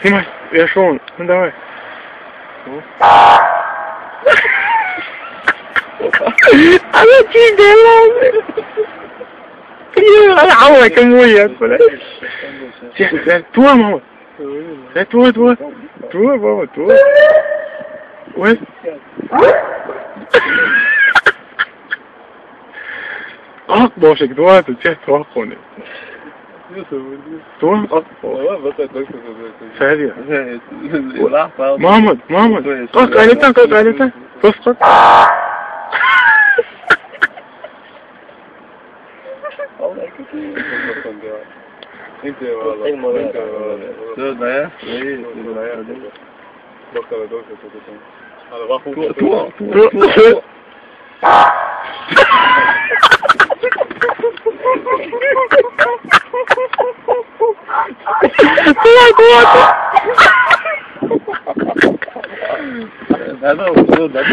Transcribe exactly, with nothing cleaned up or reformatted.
Снимай, я шо он? Ну давай. Она тебе дала. Ай, кому я, блядь. Сейчас, сейчас, твой мама. Сейчас, твой, твой. Твой, мама, твой. Ой. Ак бошек, твой, тут сейчас твой хонек. Туа? Сэрия. Мамут, мамут. Как алита, как алита? Просто. Всё, да, я? Туа, туа, туа, туа. Надо, надо, надо.